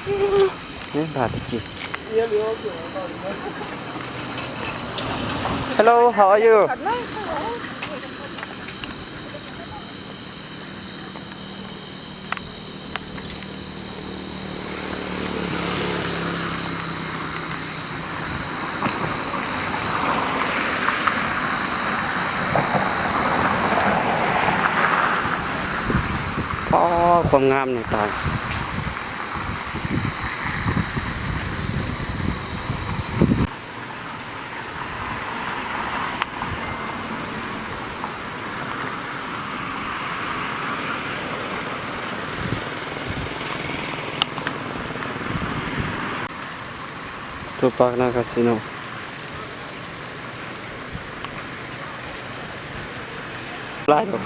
ເອີ ບາດຕະກີ້. Hello, how are you? ອໍ ຄວາມງາມນີ້ຕາຍ. ໂຕປາກນາຄາຊິໂນ ຫຼາຍດອກ.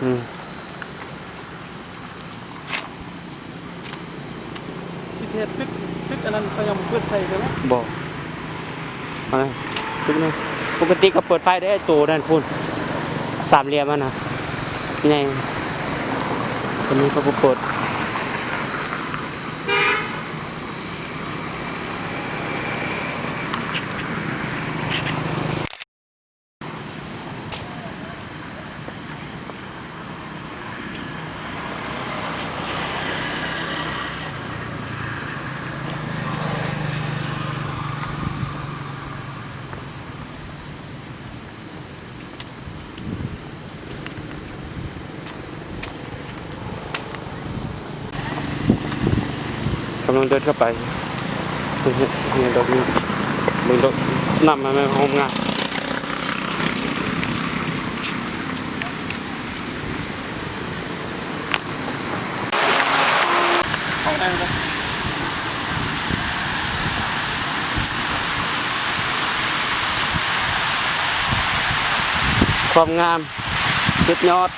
ອືມ ທີ່ເຮັດຕຶກ ຕຶກອັນນັ້ນເຂົາຍັງບໍ່ເປີດໄຟເດີ. ບໍ່ ອັນນັ້ນຕຶກນັ້ນ ປົກກະຕິກໍເປີດໄຟເດ້ ໂຕນັ້ນພຸ້ນ ສາມຫຼ່ຽມຫັ້ນນະ ໃຫຍ່ ຕົວນີ້ເຂົາບໍ່ເປີດ. ກຳລັງເດີນເຂົ້າໄປ ເບິ່ງດອກນີ້ ເບິ່ງດອກ ນ້ຳມັນຫອມງາມ. ຄວາມງາມສຸດຍອດ.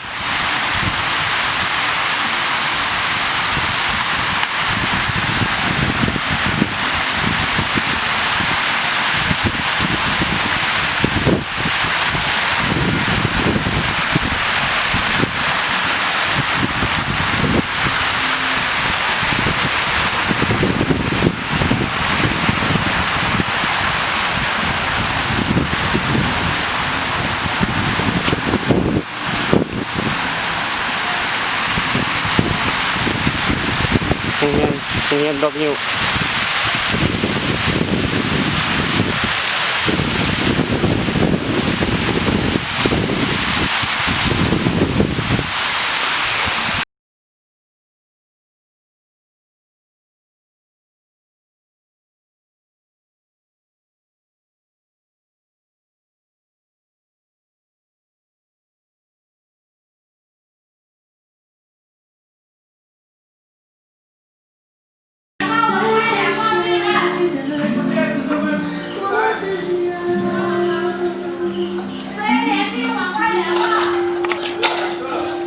ໂຮງຮຽນ ໂຮງຮຽນດອກງິ້ວ.